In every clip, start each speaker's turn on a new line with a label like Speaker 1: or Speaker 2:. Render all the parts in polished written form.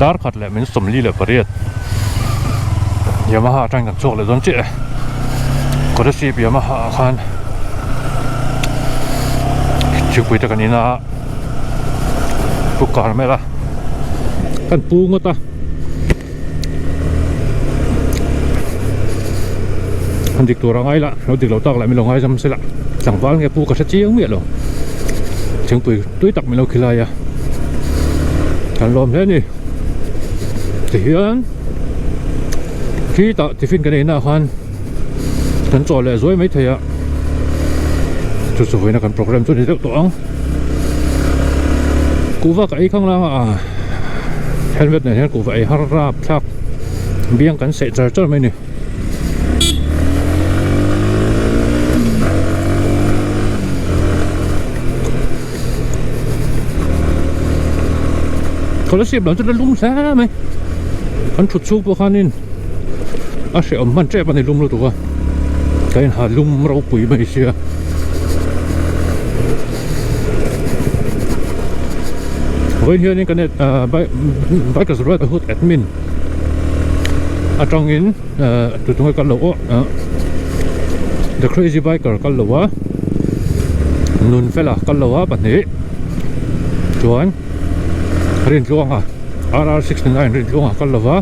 Speaker 1: Dar khat leh min 48 Yamaha atangin kan chhuak leh dawn chiah e. Kolasib Yamaha ah khan thingpui te kan in a, Pu Carmel a kan pu ngawt a. An dik tur a ngai lah, lo dik lo tak lah min lo ngaizam se lah, tlangval nge pu ka hre chiang miah lo. Thingpui tui tak min lo khilai a, kan lawm hle a ni. Tihian khitah tiffin kan ei naah khan kan chaw leh zuai maithei a, chu chu vawiina kan programme chu a ni deuh tawh ang. Kuhva ka ei khang lang a helmet nen hian kuhva ei har rap thlak biang kan seh char char mai a ni. Scholarship lam chu la lum hle mai kan thut chhung pawh khanin a hrehawm hman tep a ni lum lutuk a ka inha lum ropui mai sia. Vawiin hianin kan bikers brotherhood admin atangin tutunge kal lo aw the crazy biker kal lo a Nunfela kal lo a pahnih chuan Rintluanga RR69 Rintluanga kal lo va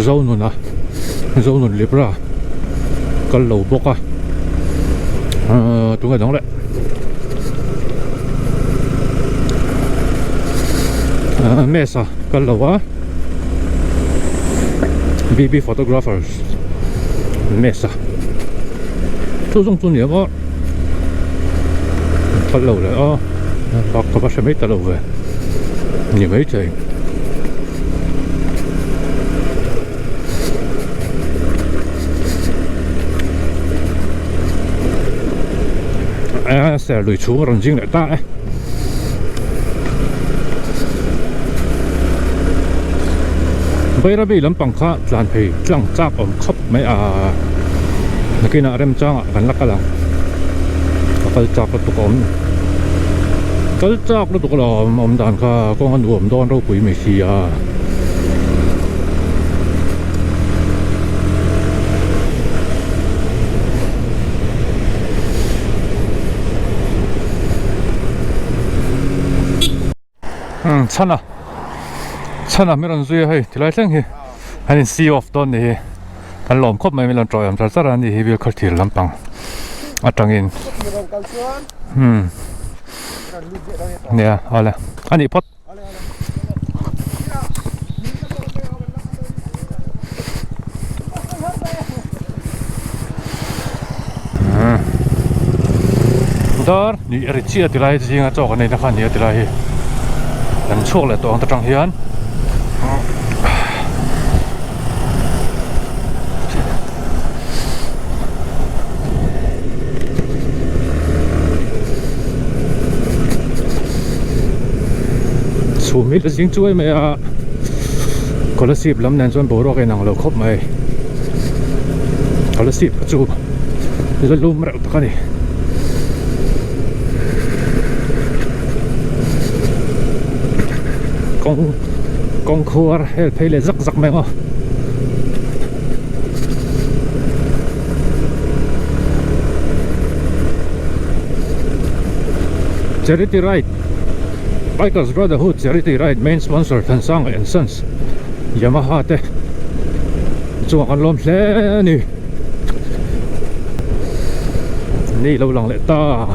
Speaker 1: Zonuna Zonun Libra kal lo bawk a tunge dang leh Mesa kal lo a BB photographers Mesa chu zawng chu ni ang aw kal lo leh a bak ka va hre mai ta lo ve ni mai thei. A ser lui chhung a rawn zing leh ta e. Bairabi lampang kha tlan phei tlang chak awm khawp mai a nakinah remchangah kan la kal ang ka kal chak lutuk a awm kal chak lutuk a awm awm dan kha kawng a nuam dawn ropui mai si a. Chhana chhana mi rawn zui a hei tilai thleng hi an in see off dawn ni hi kan lawm khawp mai min rawn tawih awm char char a ni hi bial khaw thir lampang atangin nia awle a nih phawt. Dar nih a ri chiah tilai zinga chaw kan eina kha a ni a tilai hi kan chhuak leh tawh ang ta tang hian. Chhum hi la zing chuai mai a Kolasib lam nen chuan boruak a inang lo khawp mai Kolasib kha chu la lum reuh tak a ni. Kawng kawng khuar hel phei leh zak zak mai ang aw. Charity Ride Bikers Brotherhood Charity Ride main sponsor Thansanga and Sons Yamaha te chungah kan lawm hle a ni ni lo lang leh ta.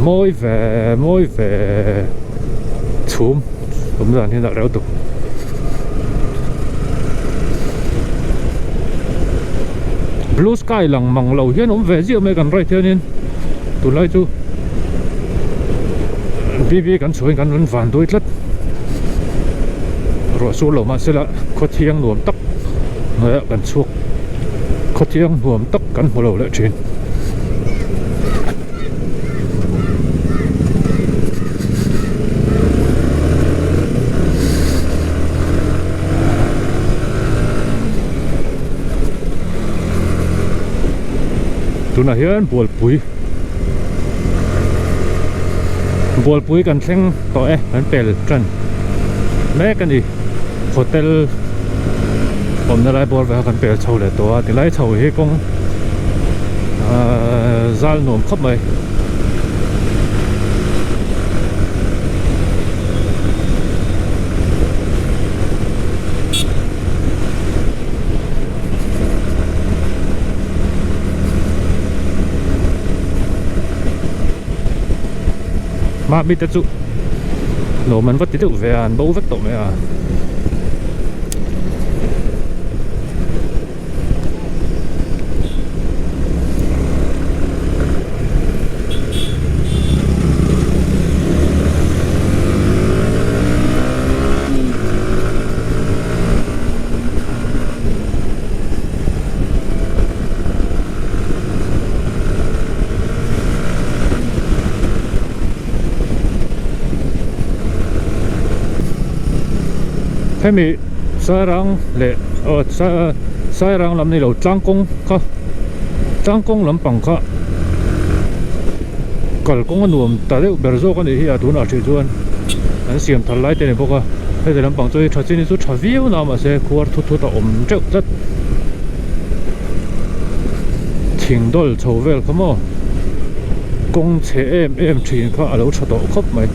Speaker 1: Mawi ve mawi ve chhum awm dan hian a reuh tuk blue sky lang mang lo hian awm ve ziah mai kan right hianin tunlai chu BB kan chhuahin kan rawn van duai tlat ruah sur lo mahse la khawthiang nuam tak hnuaiah kan chhuak khawthiang nuam tak kan hmu lo leh thin. Tunah hian Bualpui Bualpui kan thleng tawh e kan pel tan mek a ni hotel awmna lai bawr velah kan pel chho leh tawh a tilai chho hi kawng ahh zal nuam khawp mai. Mahmi te chu nuam an va ti deuh ve a an bo vek tawh mai a. Hemi Sairang leh aw Sairang lam ni lo Tlangkawng kha Tlangkawng lampang kha kalkawng a nuam ta deuh ber zawk a nih hi a tunah hrih chuan an siam thar lai te a ni bawk a heti lampang chu hei tha chin hi chu tha viau na mahse khuar thut thut a awm teuh tlat thing dawl chho vel kha maw kawng chhe em em thin kha a lo tha tawh khawp mai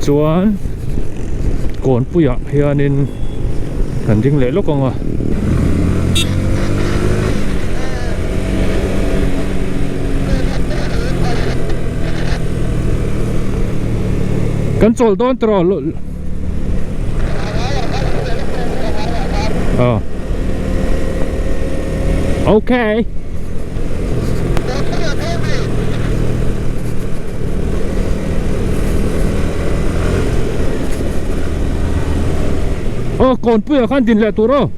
Speaker 1: chuan kawnpuiah hianin kan ding leh lawk ang a. Kan chawl dawn tawh a Okay. Aw kawnpuiah khan din leh tur aw.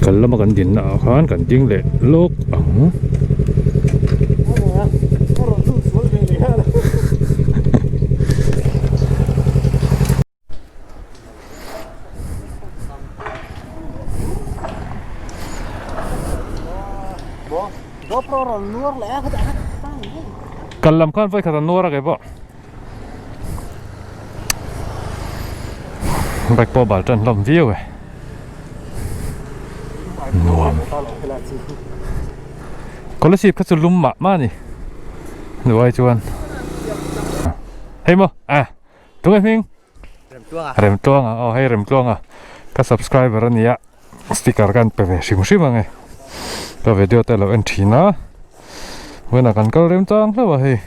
Speaker 1: Kal lama kan dinna ah khan kan ding leh lawk ang. Kal lam khan vawikhat an nuar a kei pawh bike pawh bal tan hlawm viau e nuam scholarship kha chu lum mah mah a ni duai chuan hei maw a tunge hming. Remtluanga. Remtluanga aw hei Remtluanga ka subscriber a nia sticker ka an pe ve hrim hrim ang e ka video te lo en thin a vawiinah kan kal rem chang hlauh a hei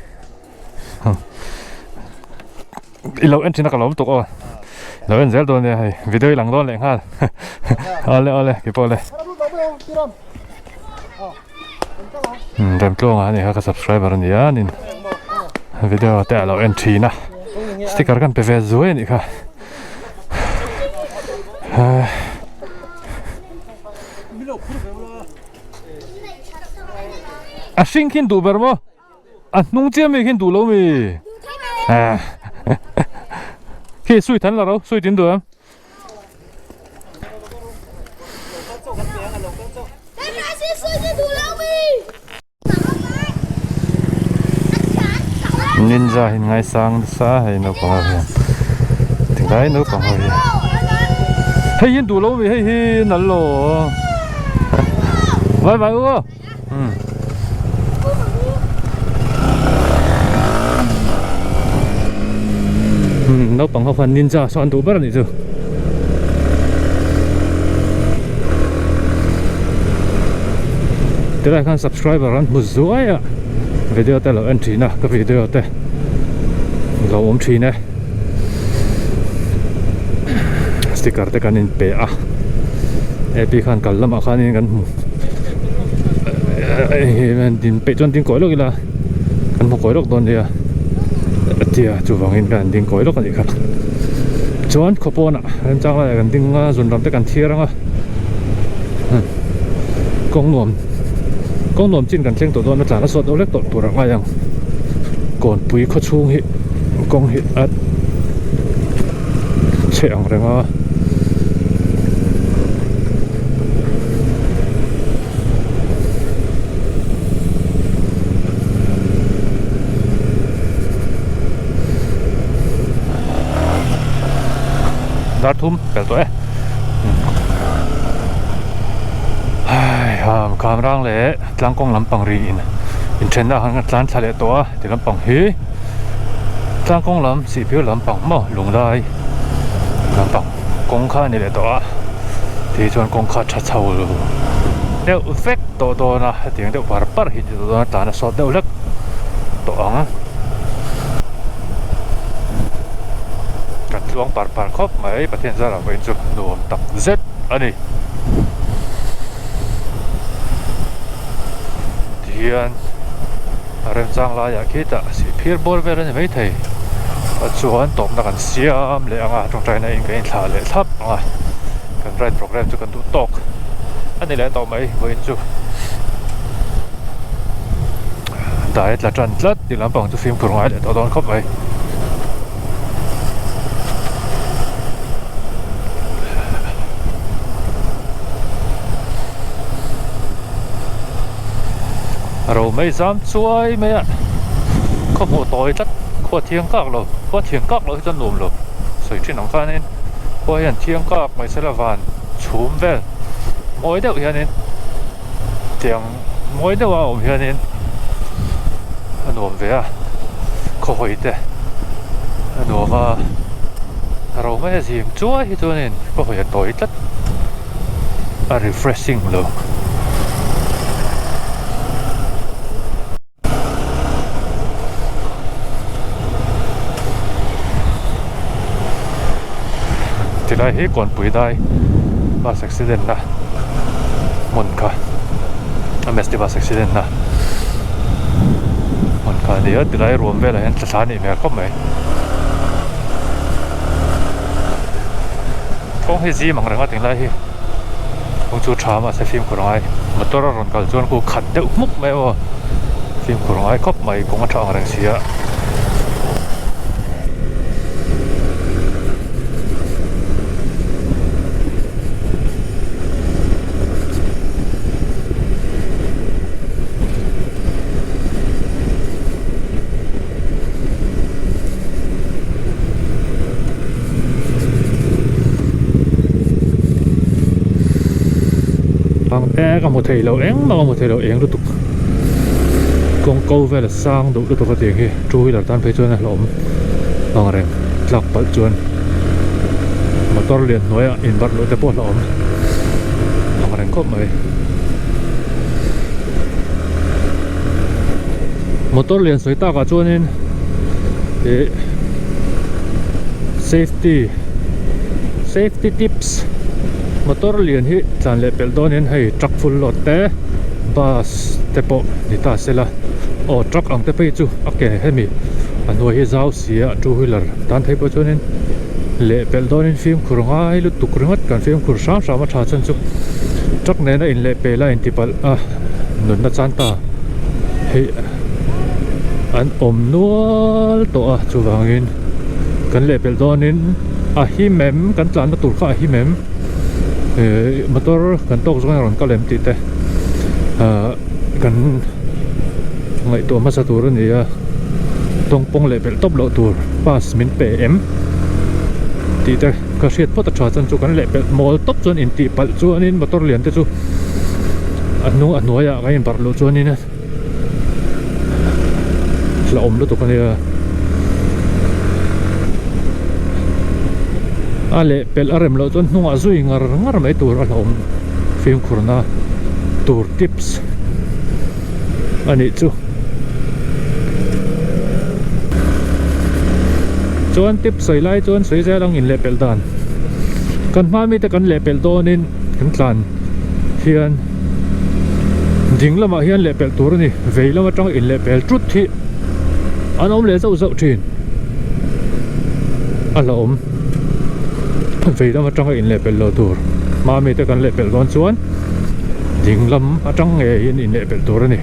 Speaker 1: i lo en thin a ka lawm tuk aw lo en zel dawn nia hei video i lang dawn leh nghal awle awle keipawh le Remtluanga a ni kha ka subscriber a nia nin video te a lo en thin a sticker kan pe ve zuai a nih kha a hring khin duh ber maw a hnung chiah mi khin duh lo mi khi sui than la ro sui tin duh em. Ninja hi ngaisang nasa hei naupang ho hian tinglai naupang ho hian hei hi an duh lo ami hei hi nal lo vai vai u aw Naupang ho khan ninja saw an duh ber a nih chu. Tilai khan subscriber an hmu zuai a video te lo en thin a ka video te lo awm thin e sticker te kan in pe a ap khan kal lamah khanin kan hmu din peih chuan ding kawi lawk ila kan hmu kawi lawk dawn nia a tia chuvangin kan ding kawi lawk a nih kha chuan khaw pawnah remchang laiah kan ding a zun ram te kan thiar ang a. Kawng nuam kawng nuam chin kan thleng tawh dawn a tlan a sawt deuh hlek tawh tur a ngai ang kawnpui khaw chhung hi kawng hi a chhe ang reng a. Dar thum pel tawh e hai ham kham rang leh tlang kawng lampang ri in inthenna ah khan ka tlan thla leh tawh a ti lampang hi tlang kawng lam sihphir lampang maw lunglai lampang kawng kha a ni leh tawh a ti chuan kawng kha tha chho deuh vek tawh dawn a hetiang deuh par par hi ni tawh dawn a tlan a sawt deuh hlek tawh ang. Kan tluang par par khawp mai Pathian zarah pawhin chu nuam tak zet a ni. Tihian a remchang laiah khitah sihphir bawr vel a ni maithei a chuan tawpna kan siam leh ang a tawngtaina in kan inthlah leh thlap ang a kan ride programme chu kan duh tawk a ni leh tawh mai vawiin chu. Dai a tla tan tlat tih lampang chu fimkhur ngai leh tawh dawn khawp mai. Ro mai zam chuai mai a khaw hmuh tawi tlat khua thiang kak lo khua thiang kak loh hi chuan nuam lo sawi thin ang khanin khua hian thiang kak mai sela van chhum vel mawi deuh hianin tiang mawi deuh a awm hianin a nuam ve a khaw hawi te a nuam a ro mai a zim chuai hi chuanin khaw hawi a tawi tlat a refreshing lo. Tilai hi Kawnpui dai bus accident na hmun kha MST bus accident na hmun kha a ni a tilai ruam velah hian thla thla a nih hmel khawp mai kawng hi zim ang reng a tinglai hi kawng chu tha mahse fimkhur a ngai motor a rawn kal chuan khu khat deuh hmuk mai aw fimkhur a ngai khawp mai kawng a tha ang reng si a. Bang te ka hmu thei lo engmah ka hmu thei lo eng lutuk kawng ko vel a sang duh lutuk a tiang hi two wheeler tan phei chuan a hlauhawm ang reng tlak palh chuan motor lian hnuaiah inbarh luh te pawh a hlauhawm ang reng khawp mai. Motor lian sawi takah chuanin ih safety safety tips motor lian hi tlan leh pelh dawnin hei truck full load te bus te pawh ni ta sela aw truck ang te phei chu a ke hemi a hnuai hi zau si a two wheeler tan phei pawh chuanin leh pelh dawnin fimkhur ngai lutuk ringawt kan fimkhur hram hram a tha chuan chu truck nena inlehpel a intipalh a. Nunna chan ta hei an awm nual tawh a chuvangin kan lehpelh dawnin a him em kan tlanna tur kha a him em ehh motor kan tawk zawng in a rawn kal em tih te ahh kan ngaihtuah hmasa tur a ni a tawngpawng lehpelh tawp loh tur pass min pe em tih te ka hriat phawt a tha chuan chu kan lehpelh mawl tawp chuan intih palh chuanin motor lian te chu a hnung a hnuaiah kan inbarh luh chuanin hlauhawm lutuk a nia a lehpelh a rem loh chuan hnungah zui ngar ngar mai tur a hlauhawm fimkhurna tur tips a nih chu chuan tips sawi lai chuan sawi zel ang inlehpelh dan kan hma mite kan lehpelh dawnin kan tlan hian ding lamah hian lehpelh tur a ni vei lam atanga inlehpel tut hi an awm leh zauh zauh thin a la awm vei lam atanga inlehpelh loh tur hma mite kan lehpelh dawn chuan. Ding lam atang ngeiin inlehpelh tur a ni.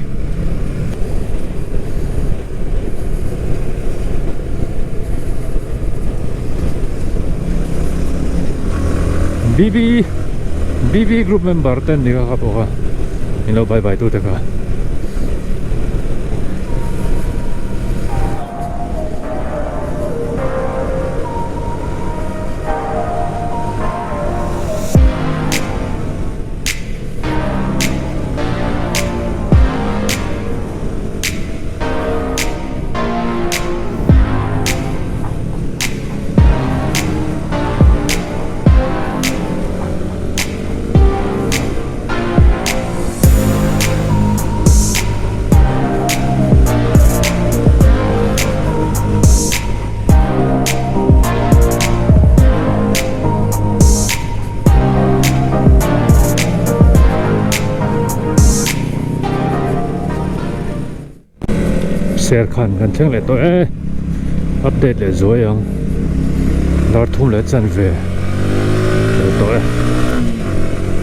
Speaker 1: BB BB group member ten ni kha kha pawh kha in lo bye bye tu te kha. Serkhan kan thleng leh tawh e update leh zuai ang dar thum leh chan ve leh tawh e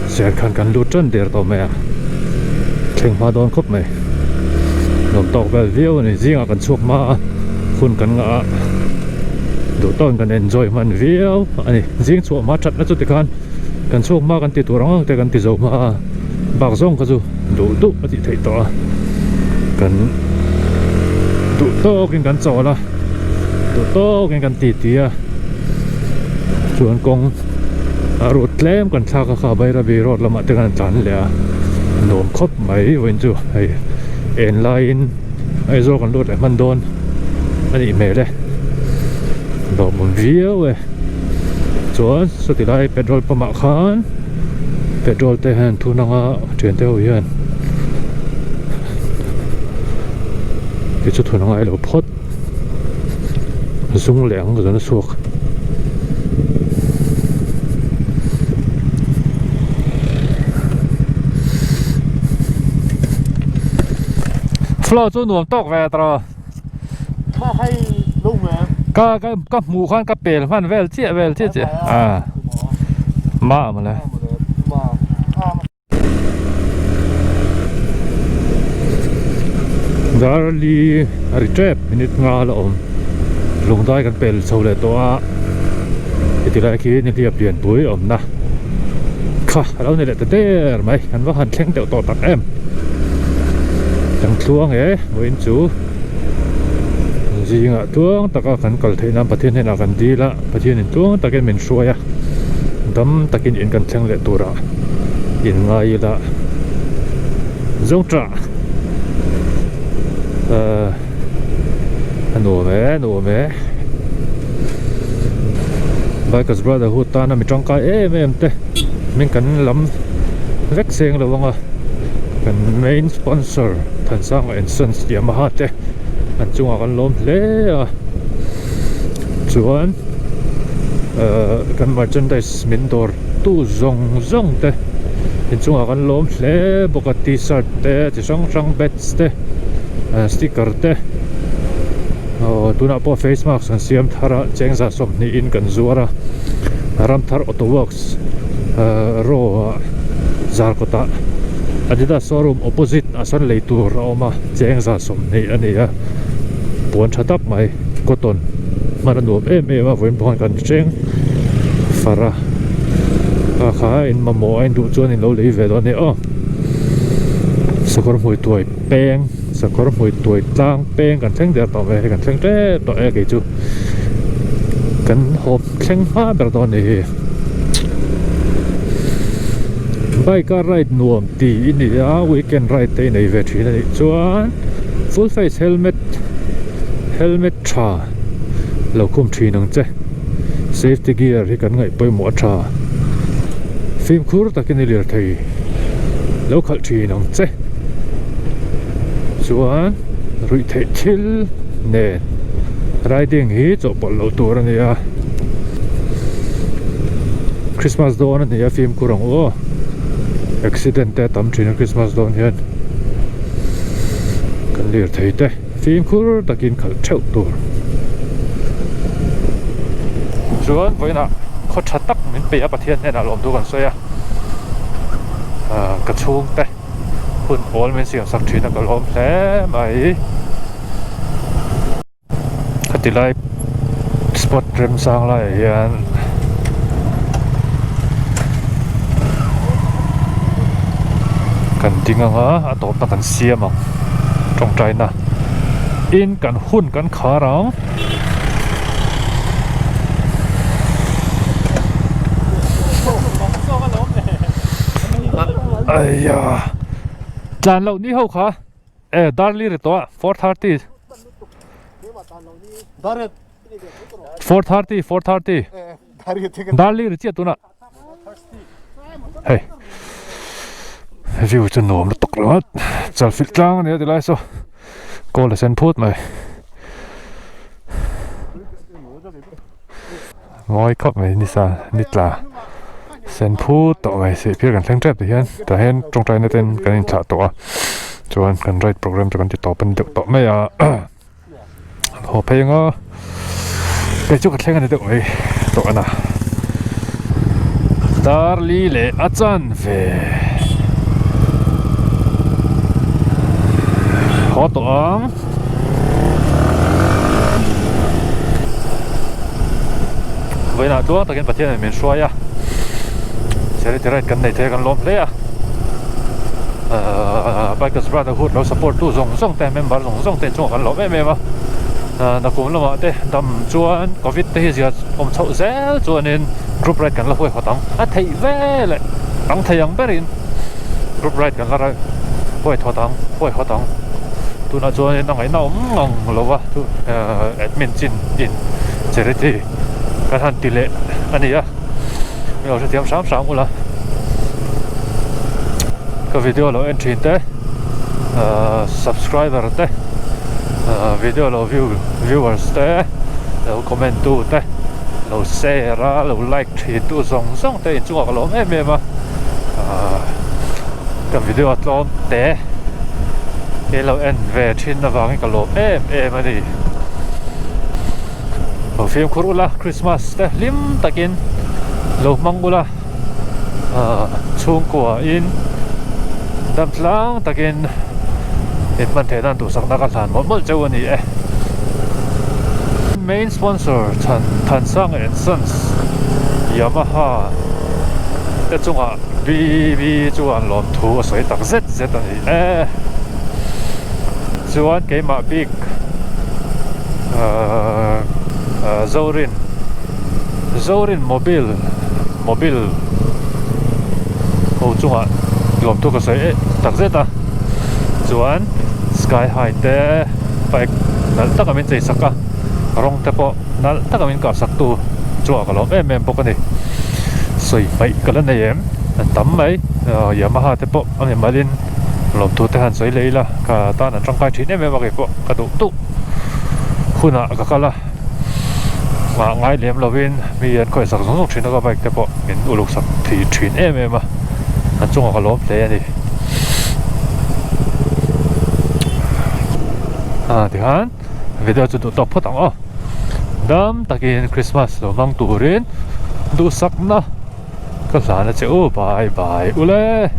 Speaker 1: Serkhan kan lut tan der tawh mai a thleng hma dawn khawp mai nuam tawk vel viau a ni zingah kan chhuak hma a hun kan ngah a duh tawkin kan enjoy hman viau a ni zing chhuah hma thatna chu tikhan kan chhuak hma kan ti tur ang ang te kan ti zo hma a bak zawng kha chu duh duh a tih theih tawh a kan duh tawkin kan chawl a duh tawkin kan ti ti a chuan kawng a road tlem kan thlak a kha Bairabi road lamah te khan tlan leh a nuam khawp mai vawiin chu hei en laiin Aizawl kan lut leh hman dawn a nih hmel e lawmawm viau e chuan sawti lai petrol pump ah khan petrol te hian thun anga thian te ho hian ti chu thun anga ilo phawt zung leh ang ka zawn a chhuak. Flow chu nuam tawk ve tawh ka ka ka hmuh khan ka pel hman vel chiah vel chiah chiah a ma mawle. Darli a ri tep minute nga la awm lungdai kan pel chho leh tawh a heti lai khi nihliap lianpui awmna kha a lo ni leh ta der mai kan va han thleng deuh tawh tak em kan tluang e vawiin chu zingah tluang taka kan kal theih nan Pathian hnenah kan dil a Pathianin tluang takin min hruai a dam takin in kan thleng leh tur a. In ngai ila zawng tah ahh a nuam e a nuam e Bikers Brotherhood tana mi tangkai em em te min kan lam vek seng lo anga kan main sponsor Thansanga and Sons Yamaha te an chungah kan lawm hle a chuan ahh kan merchandise min dawr tu zawng zawng te inchungah kan lawm hle bawk a t-shirt te chi hrang hrang bats te sticker te aw tunah pawh face mask an siam thar a chengza sawmhnih in kan zuar a Ramthar auto works row ah zarkawt ah Adidas showroom opposite ah sawn lei tur a awm a chengza 20 a ni a puan tha tak mai cotton hman a nuam em em a vawiin pawh khan kan hreng far a kha kha in mamawh a in duh chuan in lo lei ve dawn a ni aw sakawr hmui tuai peng sakawr hmui tuai tlang peng kan thleng der tawh ve hei kan thleng tep tawh e kei chu kan hawp thleng hma ber dawn a ni hi bike a ride nuam tih i ni a weekend ride te i nei ve thin a nih chuan full face helmet helmet tha lo khum thin ang che safety gear hi kan ngaih pawimawh a tha fimkhur takin i lirthei lo khalh thin ang che chuan ruih theih thil nen riding hi chawhpawlh loh tur a ni a Christmas dawn a ni a fimkhur ang u aw accident te a tam thin a Christmas dawn hian kan lirthei te fimkhur takin khalh theuh tur. Chuan vawiinah khaw tha tak min pe a Pathian hnenah lawmthu kan sawi a ka chhungte. Hun awl min siam sak thin a ka lawm hle mai. Khati lai spot remchang laiah hian kan ding ang a a tawpna kan siam ang tawngtaina in kan hun kan khar ang. Aiya tlan loh ni ho kha e dar li ri tawh a 4:30 4:30 4:30 dar li ri chiah tunah hei view chu nuam lutuk ringawt chalfilh tlang a ni a tilai saw kawl a sen phut mai ngawi khawp mai nisa ni tla sen phut tawh mai sih phir kan thleng tep ti hian tah hian tawngtaina ten kan inthlah tawh a chuan kan ride program chu kan ti tawp a ni deuh tawh mai a. Haw phei anga kei chu ka thleng a ni deuh mai tawh a dar li leh a chan ve haw tawh ang vawiinah tluang takin Pathian in min hruai a charity ride kan nei thei a kan lawm hle a ahh bikers brotherhood lo support tu zawng zawng te member zawng zawng te chungah kan lawm em em a ahh nakum lamah te dam chuan covid te hi zia awm chhoh zel chuanin group ride kan la huai hawt ang a theih vel eh ang thei ang berin group ride kan la huai thawt ang huai hawt ang tunah chuanin a ngaihna awm ngang lo va ahh admin chin in charity kan han ti leh a ni a mi lo hrethiam hram hram ula ka video lo en thin te ahh subscriber te ahh video lo view viewers te lo comment tu te lo share a lo like thin tu zawng zawng te inchungah ka lawm em em a ahh ka video a tlawm te he lo en ve thin avangin ka lawm em em a ni. Lo fimkhur ula Christmas te hlim takin lo hmang ula ahh chhungkua in dam tlang takin in hman theih nan duhsakna ka hlan mawlh mawlh cheu a ni e. Main sponsor Than Thansanga and Sons Yamaha te chungah BB chuan lawmthu a sawi tak zet zet a ni e. Chuan keimah bik ahh Zorin Zorin mobile mobile ho chungah lawmthu ka sawi tak zet a chuan sky high te bike nalh taka min chei sak a rawng te pawh nalh taka min kah sak tu chungah ka lawm em em bawk a ni sawi hmaih ka la nei em an tam mai Yamaha te pawh a mimalin lawmthu te han sawi leh ila ka tan an tangkai thin em em a keipawh ka duh duh hunah ka kal a nghah ngai lem lovin mi an khawih sak zawng zawng thin a ka bike te pawh min uluk sak thei thin em em a an chungah ka lawm hle a ni ah tikhan video chu duh tawk phawt ang aw dam takin Christmas lo hmang turin duhsakna ka hlan a che u bye bye ule.